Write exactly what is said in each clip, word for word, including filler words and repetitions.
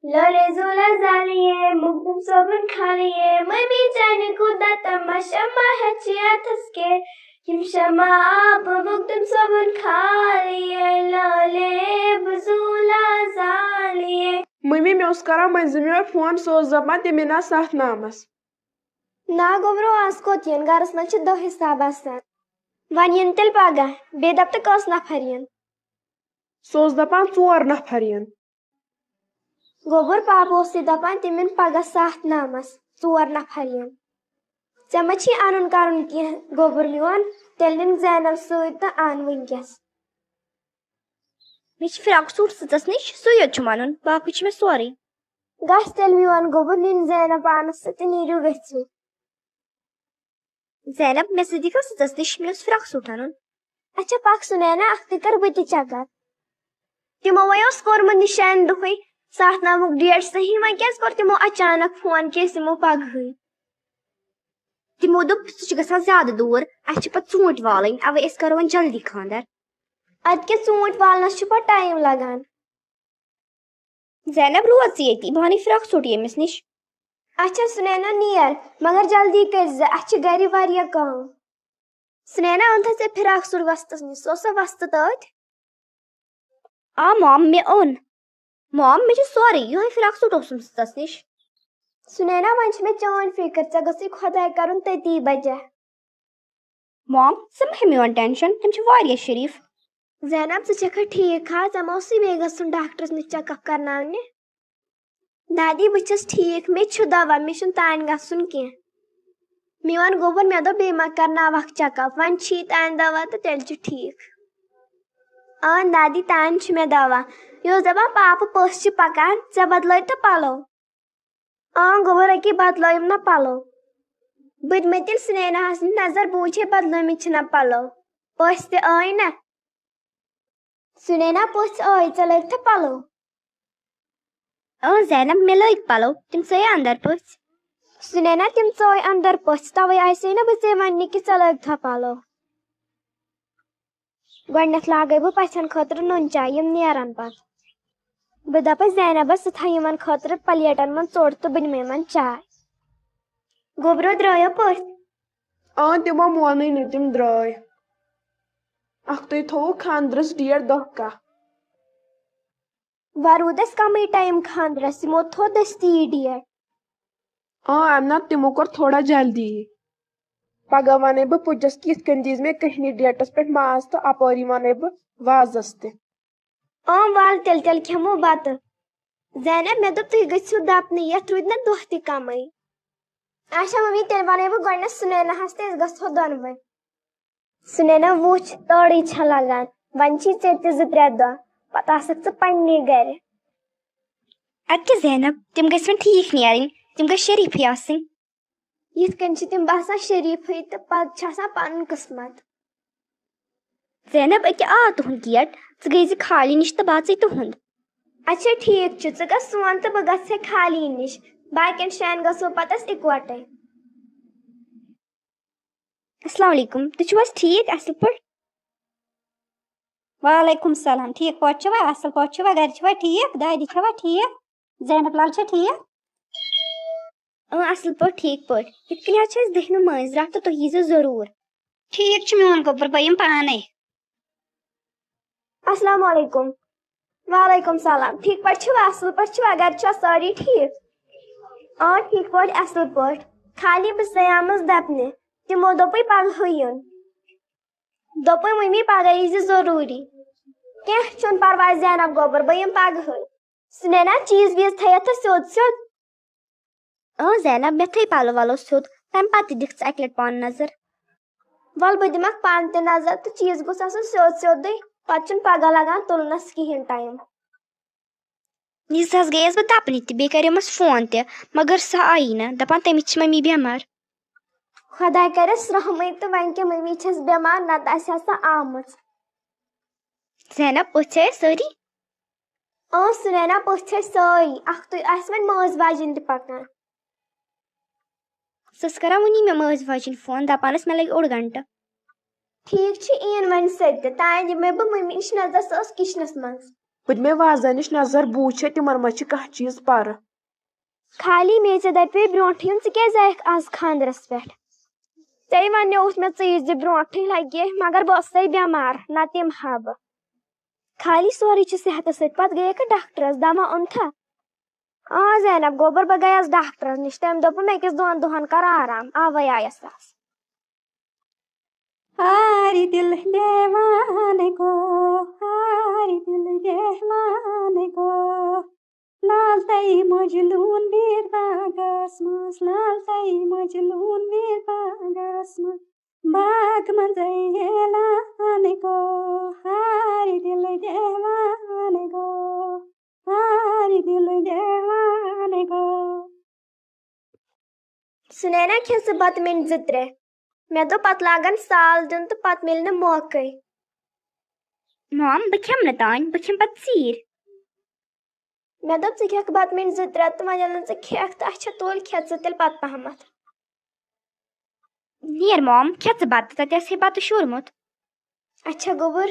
لولے Zola زالیے، مخدوم صٲبُن خالیے، مٔمی چانہِ کوٗتاہ تماشا ما ہیٚچھِ اَتھس کے۔ یِم شمع آب مخدوم صٲبُن خالیے، لولے بہٕ زولا زالیے۔ مٔمی، مےٚ اوس کران مٔنٛزِم یورٕ فون، سُہ اوس دپان تٔمۍ اَنہِ ستھ نامس۔ نا گوٚبرو، آز کوٚت یِن؟ گرس منٛز چھِ دَہ حساب آسان۔ وۄنۍ یِن تیٚلہِ پگاہ، بیٚیہِ دپ تہٕ کٔژ نفر یِن؟ سُہ اوس دپان ژور نفر یِن۔ گوٚبُر، پاپہٕ اوسُے دَپان تِم یِن پَگاہ سَتھ نامَس، ژور نفر یِن۔ ژےٚ ما چھی اَنُن کَرُن کینٛہہ، گوٚبُر میون؟ تیٚلہِ نِن زینب سۭتۍ تہٕ اَن وٕنۍکٮ۪س۔ مےٚ چھِ فراک سوٗٹ سٕژَس نِش، سُے یوت چھُم اَنُن، باقٕے چھُ مےٚ سورُے۔ گژھ تیٚلہِ میون گوٚبُر، نِن زینب پانَس سۭتۍ تہٕ نیٖرِو گٔژھِو۔ زینب، مےٚ سۭتۍ یِکھو سٕژَس نِش، مےٚ اوس فراک سوٗٹ اَنُن۔ اچھا پَکھ سُنینا، اَکھتُے کَرٕ بہٕ تہِ چَکَر۔ تِمو وَے اوس کوٚرمُت نِشانہِ دۄہٕے سَتھ نامُک ڈیٹ صحیح، وۄنۍ کیٛازِ کوٚر تِمو اچانک فون کہِ أسۍ یِمو پَگہٕے؟ تِمو دوٚپ، سُہ چھُ گژھان زیادٕ دوٗر، اَسہِ چھِ پَتہٕ ژوٗنٛٹھۍ والٕنۍ، اَوَے أسۍ کَرو وۄنۍ جلدی خانٛدر۔ اَدٕ کیٛاہ، ژوٗنٛٹھۍ والنَس چھُ پَتہٕ ٹایم لَگان۔ زینب، روز ژٕ ییٚتی، بہٕ اَنَے فراک سوٗٹ ییٚمِس نِش۔ اچھا سُنینا، نیر، مگر جلدی کٔرۍ زِ، اَسہِ چھِ گرِ واریاہ کٲم۔ سُنینا، اوٚنتھا ژےٚ فراک سوٗٹ وۄستَس نِش؟ سُہ اوسا وۄستہٕ تٔتھۍ؟ آ مام، مےٚ اوٚن۔ مام، مےٚ چھُ سورُے، یِہوٚے فراک سوٗٹ اوسُم سٕژَس نِش۔ سُنینا، وۄنۍ چھِ مےٚ چٲنۍ فِکر، ژےٚ گٔژھٕے خۄداے کَرُن تٔتی بجا۔ مام، ژٕ مہ ہےٚ میون ٹینشن، تِم چھِ واریاہ شریٖف۔ زینب، ژٕ چھکھا ٹھیٖک ہا؟ ژےٚ ما اوسُے بیٚیہِ گژھُن ڈاکٹرس نِش چیک اپ کرناونہِ؟ دادی، بہٕ چھس ٹھیٖک، مےٚ چھُ دوا، مےٚ چھُنہٕ تانۍ گژھُن کینٛہہ۔ میون گوٚبُر، مےٚ دوٚپ بیٚیہِ ما کرناوکھ چیک اپ، وۄنۍ چھی تانۍ دوا تہٕ تیٚلہِ چھُ ٹھیٖک۔ اۭں دادی، تانۍ چھُ مےٚ دوا۔ یہِ اوس دپان، پاپہٕ پٔژھ چھِ پکان، ژےٚ بدلٲے تہٕ پلو۔ آ، گوٚبُر، أکی بدلٲیِم نا پلو۔ بہٕ دِمے تیٚلہِ سُنیناہس نِش نظر، بہٕ وٕچھے بدلٲمٕتۍ چھِنا پلو۔ پٔژھۍ تہِ آے نا۔ سُنینا، پٔژھۍ آے، ژےٚ لٲگتھا پلو؟ اۭں زینب، مےٚ لٲگۍ پلو، تِم ژٲے اندر پٔژھۍ۔ سُنینا، تِم ژٲے اندر پٔژھۍ، توے آیسے نہٕ بہٕ ژےٚ وننہِ کہِ ژےٚ لٲگتھا پلو۔ گۄڈٕنٮ۪تھ لاگے بہٕ پژھٮ۪ن خٲطرٕ نُن چاے، یِم نیرن پتہٕ۔ بہٕ دپس زینبس، ژٕ تھاو یِمن خٲطرٕ پلیٹن منٛز ژوٚٹ تہٕ بہٕ نِمہٕ یِمن چاے۔ گوٚبرو، درٛایو پٔژھۍ؟ آ، تِمو مونُے نہٕ، تِم درٛاے۔ اکھتُے تھووُکھ خانٛدرس ڈیٹ دَہ کاہ۔ وۄنۍ روٗد اَسہِ کمٕے ٹایم خانٛدرس، یِمو تھوٚو دٔستی یہِ ڈیٹ۔ آ، امہِ نتہٕ تِمو کوٚر تھوڑا جلدی۔ پگاہ ونَے بہٕ پُجس کہِ یِتھ کٔنۍ دیٖز مےٚ کٔہنہِ ڈیٹس پٮ۪ٹھ ماز تہٕ اپٲری ونَے بہٕ وازس تہِ۔ اۭں، وَل تیٚلہِ، تیٚلہِ کھٮ۪مو بتہٕ۔ زینب، مےٚ دوٚپ تُہۍ گٔژھِو دپنہِ، یتھ روٗدۍ نہ دۄہ تہِ کمٕے۔ اچھا ممی، تیٚلہِ ونَے بہٕ گۄڈٕنٮ۪تھ سُنیناہس تہٕ أسۍ گژھو دۄنوَے۔ سُنینا، وٕچھ، تٲرٕے چھےٚ لگان، وۄنۍ چھی ژےٚ تہِ زٕ ترٛےٚ دۄہ، پتہٕ آسکھ ژٕ پننی گرِ۔ اَدٕ کیٛاہ زینب، تِم گژھِ وۄنۍ ٹھیٖک نیرٕنۍ، تِم گژھِ شریٖفٕے آسٕنۍ۔ یِتھ کٔنۍ چھِ تِم باسان شریٖفٕے تہٕ پتہٕ چھِ آسان پنُن قٕسمت۔ زینب، أکیٛاہ آو تُہُنٛد گیٹ، ژٕ گٔے زِ خالی نِش تہٕ بہٕ اژٕے تُہُنٛد۔ اچھا ٹھیٖک چھُ، ژٕ گژھ سون تہٕ بہٕ گژھٕ خالی نِش، باقین شاین گژھو پتہٕ أسۍ اِکوٹے۔ السلام علیکم، تُہۍ چھِو حظ ٹھیٖک اَصٕل پٲٹھۍ؟ وعلیکم السلام، ٹھیٖک پٲٹھۍ چھِوا؟ اَصٕل پٲٹھۍ چھِوا؟ گَرِ چھِوا ٹھیٖک؟ دادی چھَوا ٹھیٖک؟ زینب لال چھا ٹھیٖک؟ اۭں، اَصٕل پٲٹھۍ، ٹھیٖک پٲٹھۍ۔ یِتھ کٔنۍ حظ چھِ أسۍ دٔہمہِ مٲنٛزِ راتھ تہٕ تُہۍ ییٖزیو ضروٗر۔ ٹھیٖک چھُ میون گوٚبُر، بہٕ یِمہٕ پانَے۔ السلام علیکم۔ وعلیکم سلام۔ ٹھیٖک پٲٹھۍ چھِوا؟ اَصٕل پٲٹھۍ چھِوا؟ گَرِ چھِوا سٲری ٹھیٖک؟ آ، ٹھیٖک پٲٹھۍ، اَصٕل پٲٹھۍ۔ خالی بہٕ ژَیامَس دَپنہِ۔ تِمو دوٚپُے پَگہٕے یُن۔ دوٚپُے مٔمی پَگاہ ییٖزِ ضروٗری۔ کینٛہہ چھُنہٕ پَرواے زینب گوٚبُر، بہٕ یِمہٕ پَگہٕے۔ سُنینا، چیٖز ویٖز تھٲیِتھ تہٕ سیوٚد سیوٚد۔ اۭں زینب، مےٚ تھٲے پَلو وَلو سیوٚد، تَمہِ پَتہٕ تہِ دِکھ ژٕ اَکہِ لَٹہِ پانہٕ نظر۔ وَلہٕ بہٕ دِمَکھ پانہٕ تہِ نظر تہٕ چیٖز گوٚژھ آسُن سیوٚد سیوٚدُے، پَتہٕ چھُنہٕ پَگاہ لَگان تُلنَس کِہیٖنۍ ٹایم۔ ییٖژ حظ گٔیَس بہٕ دَپنہِ تہِ، بیٚیہِ کَریومَس فون تہِ، مگر سۄ آیی نہٕ، دَپان تٔمِس چھِ مٔمی بٮ۪مار۔ خۄداے کَرٮ۪س رحمٕے تہٕ وۄنۍ کیٛاہ، مٔمی چھَس بٮ۪مار، نَتہٕ آسہِ ہا سۄ آمٕژ۔ زینب، پٔژھۍ چھا سٲری؟ اۭں سُنینا، پٔژھۍ چھِ سٲری۔ اَکھتُے آسہِ وۄنۍ مٲنٛزِ واجِنۍ تہِ پَکان۔ سۄ ٲس کَران وٕنی مےٚ مٲنٛزِ واجِنۍ فون، دَپان ٲس مےٚ لَگہِ اوٚڑ گھنٹہٕ۔ ٹھیٖک چھُ، یِیِن وۄنۍ سۄ تہِ۔ تانۍ دِمَے بہٕ مٔمی نِش نظر، سۄ ٲس کِچنَس منٛز۔ پٔتمہِ وازنِچ نظر بوٗز چھےٚ، تِمن منٛز چھِ کانٛہہ چیٖز پرٕ۔ خالی مے ژےٚ دپے برونٹھٕے یُن، ژٕ کیازِ آیکھ از خاندرس پٮ۪ٹھ؟ ژےٚ ونیووُتھ مےٚ ژیٖرۍ زِ برونٹھٕے لگہِ، مگر بہٕ ٲسسے بٮ۪مار، نتہٕ یِمہٕ ہا بہٕ۔ خالی سورُے چھُ صحتس سۭتۍ، پتہٕ گٔیکھٕ ڈاکٹرس، دوا اوٚنتھا؟ آ زینب گوٚبُر، بہٕ گٔیس ڈاکٹرس نِش، تٔمۍ دوٚپ مےٚ أکِس دۄن دۄہن کر آرام، اوے آیس از۔ ہارِ دِل دیوانہٕ گوٚو، ہارِ دِل دیوانہٕ گوٚو، لال تَے مجنوٗن ویٖر باغس منٛز، لال تَے مجنوٗن ویٖر باغس منٛز، باغ منٛزَے اعلان گوٚو، ہارِ دِل دیوانہٕ گوٚو، ہارِ دِل دیوانہٕ گوٚو۔ سُنینا، کھےٚ ژٕ بَتہٕ مِنٹ زٕ ترٛےٚ۔ مےٚ دوٚپ، پَتہٕ لاگَن سال دیُن تہٕ پَتہٕ مِلہِ نہٕ موقعے۔ مام، بہٕ کھٮ۪مہٕ نہٕ تانۍ، بہٕ کھٮ۪مہٕ پَتہٕ ژیٖرۍ۔ مےٚ دوٚپ، ژٕ کھٮ۪کھ بَتہٕ مِنٹ زٕ ترٛےٚ تہٕ وۄنۍ ییٚلہِ نہٕ ژٕ کھٮ۪کھ تہٕ اچھا، تُل کھےٚ ژٕ تیٚلہِ پَتہٕ پَہمَتھ۔ نیر مام، کھےٚ ژٕ بَتہٕ، تَتہِ آسہِ ہے بَتہٕ شوٗرمُت۔ اچھا گوٚبُر۔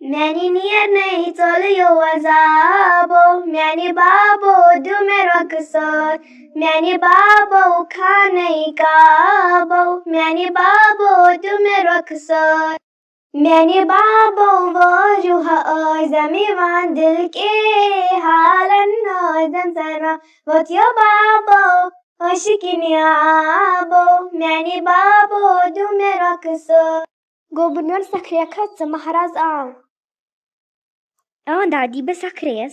میانہِ نیرنَے ژوٚل یور زابو، میانہِ بابو دیُت مےٚ رۄخصت، میانہِ بابو خانَے کعبو، میانہِ بابو دیُت مےٚ رۄخصت۔ میانہِ بابو ووٚن، ٲسۍ زم یِوان دِل کے حالن، ٲسۍ زم سنا ووت یو بابو عٲشِقی نیابو، میانہِ بابو دیُت مےٚ رۄخصت۔ گوٚبُر میون سکھریکھا ژٕ، مہراز آو۔ اۭں دادی، بہٕ سکھرییَس۔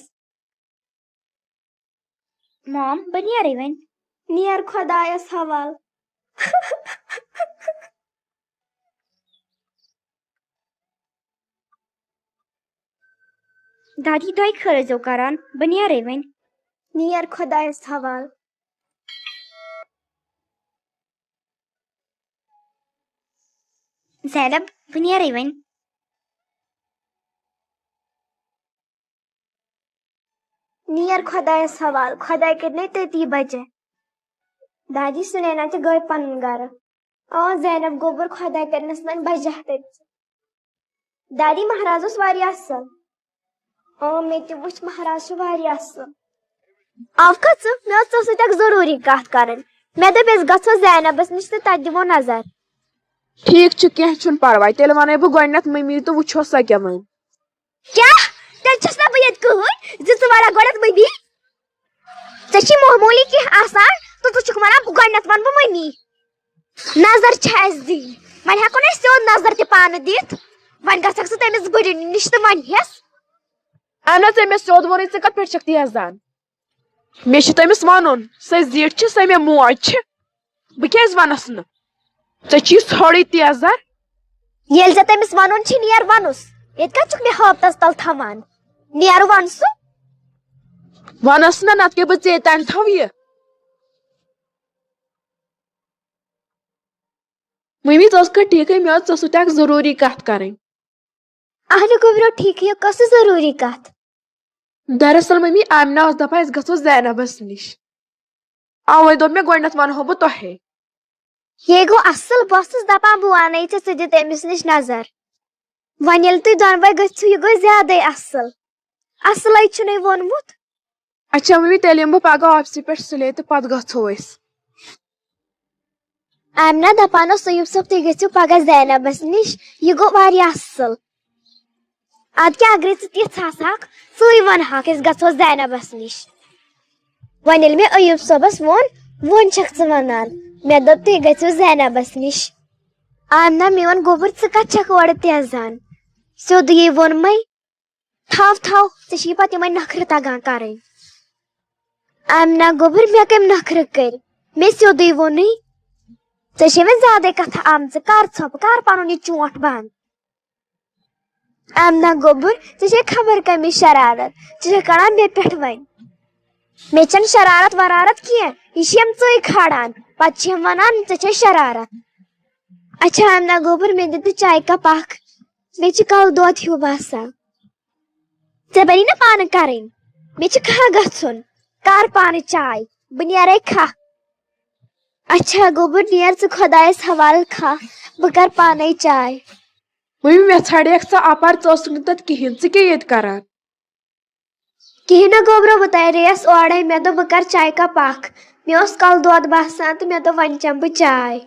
مام، بہٕ نیرے وۄنۍ۔ نیر خۄدایَس حوال۔ دادی، تۄہہِ خٲر ٲسۍزیو کران، بہٕ نیرے وۄنۍ۔ نیر خۄدایَس حوال۔ زینب، بہٕ نیرے وۄنۍ۔ نیر خۄدایَس حوال، خۄداے کٔرِنَے تٔتی بچے۔ دادی سُنینا تہِ گٔے پنُن گرٕ۔ آ زینب گوٚبُر، خۄداے کٔرِنَس وۄنۍ بجہ تٔتۍ۔ دادی، مہراز اوس واریاہ اصل۔ آ، مےٚ تہِ وٕچھ، مہراز چھُ واریاہ اصل۔ آوکھا ژٕ؟ مےٚ ٲس ژےٚ سۭتۍ اکھ ضروٗری کتھ کرٕنۍ۔ مےٚ دوٚپ، أسۍ گژھو زینبس نِش تہٕ تتہِ دِمو نظر۔ ٹھیٖک چھُ، کینٛہہ چھُنہٕ پرواے، تیٚلہِ ونَے بہٕ گۄڈٕنٮ۪تھ مٔمی تہٕ وٕچھو سۄ کیٛاہ ونہِ۔ کیٛاہ؟ تیٚلہِ چھَس نا بہٕ ییٚتہِ کٕہٕنۍ زِ ژٕ وَنکھ گۄڈٕنٮ۪تھ مٔمی؟ ژےٚ چھی معموٗلی کینٛہہ آسان تہٕ ژٕ چھُکھ وَنان بہٕ گۄڈٕنٮ۪تھ وَنہٕ بہٕ مٔمی۔ نظر چھِ اَسہِ دِنۍ، وۄنۍ ہٮ۪کو نہٕ أسۍ سیوٚد نظر تہِ پانہٕ دِتھ، وۄنۍ گژھکھ ژٕ تٔمِس بٕڈِ نِش تہٕ وَنہٕ ہٮ۪س۔ اَہن حظ، أمۍ مےٚ سیوٚد ووٚنُے، ژٕ کَتھ پٮ۪ٹھ چھَکھ تیز زان؟ مےٚ چھُ تٔمِس وَنُن، سۄ زِٹھ چھِ، سۄ مےٚ موج چھِ، بہٕ کیٛازِ وَنَس نہٕ؟ ژےٚ چھی ژھۄڑٕے تیزر۔ ییٚلہِ ژےٚ تٔمِس وَنُن چھُے، نیر وَنُس۔ ییٚتہِ کَتہِ چھُکھ مےٚ ہٲبتَس تَل تھاوان؟ نیر وَن سُہ۔ وَنَس نہ، نَتہٕ کیٛاہ بہٕ ژےٚ تانۍ تھاوٕ یہِ؟ مٔمی، ژٕ ٲسکھا ٹھیٖکھٕے؟ مےٚ ٲس ژےٚ سۭتۍ اَکھ ضروٗری کَتھ کَرٕنۍ۔ اہنہِ گوٚبرو، ٹھیٖکھٕے، یہِ کۄس ضروٗری کَتھ؟ دراصل مٔمی، آمنہ ٲس دَپان أسۍ گژھو زینبَس نِش۔ اَوَے دوٚپ مےٚ گۄڈٕنٮ۪تھ وَنہو بہٕ تۄہے۔ یے گوٚو اَصٕل، بہٕ ٲسٕس دَپان بہٕ وَنَے ژےٚ، ژٕ دِ تٔمِس نِش نظر۔ وۄنۍ ییٚلہِ تُہۍ دۄنوَے گٔژھِو، یہِ گوٚو زیادَے اَصٕل۔ اَصلَے چھُنَے ووٚنمُت۔ اچھا مٔمی، تیٚلہِ یِمہٕ بہٕ پَگاہ آفسہِ پٮ۪ٹھ سُلے تہٕ پَتہٕ گژھو أسۍ۔ آمنہ دَپان اوس ایوب صٲب، تُہۍ گٔژھِو پگاہ زینبس نِش، یہِ گوٚو واریاہ اصل۔ ادٕ کیٛاہ، اگرے ژٕ تِژھ آسہٕ ہاکھ، ژٕے ونہٕ ہاکھ، أسۍ گژھو زینبس نِش۔ وۄنۍ ییٚلہِ مےٚ ایوب صٲبس ووٚن، وۄنۍ چھکھ ژٕ ونان، مےٚ دوٚپ تُہۍ گٔژھِو زینبس نِش۔ آمنہ میون گوٚبُر، ژٕ کتھ چھکھ اورٕ تیزان؟ سیوٚدُے ووٚنمے۔ تھاو، تھاو، ژےٚ چھِی پتہٕ یِمے نخرٕ تگان کرٕنۍ۔ آمنہ گوٚبُر، مےٚ کٔمۍ نخرٕ کٔرۍ؟ مےٚ سیوٚدُے ووٚنُے۔ ژےٚ چھے وۄنۍ زیادَے کتھٕ آمژٕ، کر ژھۄپہٕ، کر پنُن یہِ چونٛٹھ بنٛد۔ آمنہ گوٚبُر، ژےٚ چھے خبر کمِچ شرارت، ژٕ چھکھ کڑان مےٚ پٮ۪ٹھ وۄنۍ۔ مےٚ چھَنہٕ شرارت ورارت کینٛہہ، یہِ چھِ یِم ژٕے کھالان، پتہٕ چھِ یِم ونان ژےٚ چھے شرارت۔ اچھا آمنہ گوٚبُر، مےٚ دِ تہٕ چایہِ کپ اکھ، مےٚ چھِ کلہٕ دود ہیوٗ باسان۔ ژےٚ بنی نہ پانہٕ کرٕنۍ، مےٚ چھِ کھاہ گژھُن۔ کر پانہٕ چاے، بہٕ نیرے کھاہ۔ اچھا گوٚبُر، نیر ژٕ خۄدایس حوالہٕ کھاہ، بہٕ کر پانے چاے۔ مٔمی، مےٚ ژھانڈیکھ ژٕ اپار، ژٕ ٲسٕکھ نہٕ تتہِ کِہینۍ، ژٕ کیٛاہ ییٚتہِ کران؟ کِہیٖنۍ نہٕ گوٚبرو، بہٕ تَرییَس اورَے، مےٚ دوٚپ بہٕ کَرٕ چایہِ کپ اَکھ۔ مےٚ اوس کَلہٕ دود باسان تہٕ مےٚ دوٚپ وۄنۍ چٮ۪مہٕ بہٕ چاے۔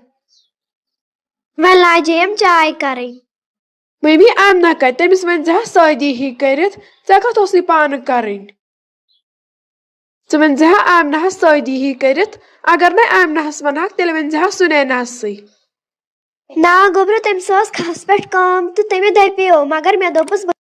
وۄنۍ لاجییَم چاے کَرٕنۍ۔ مٔمی، آمنہ کَتہِ؟ تٔمِس ؤنۍ زِ ہا سٲدی ہی کٔرِتھ، ژےٚ کَتھ اوسُے پانہٕ کَرٕنۍ؟ ژٕ ؤنۍ زِ ہا آمنہَس سٲدی ہی کٔرِتھ، اگر نَے آمنہَس وَنہَکھ تیٚلہِ ؤنۍ زِ ہا سُنینَسٕے۔ نا گوٚبرو، تٔمِس ٲس کھَس پٮ۪ٹھ کٲم تہٕ تٔمۍ دَپیو، مگر مےٚ دوٚپُس بہٕ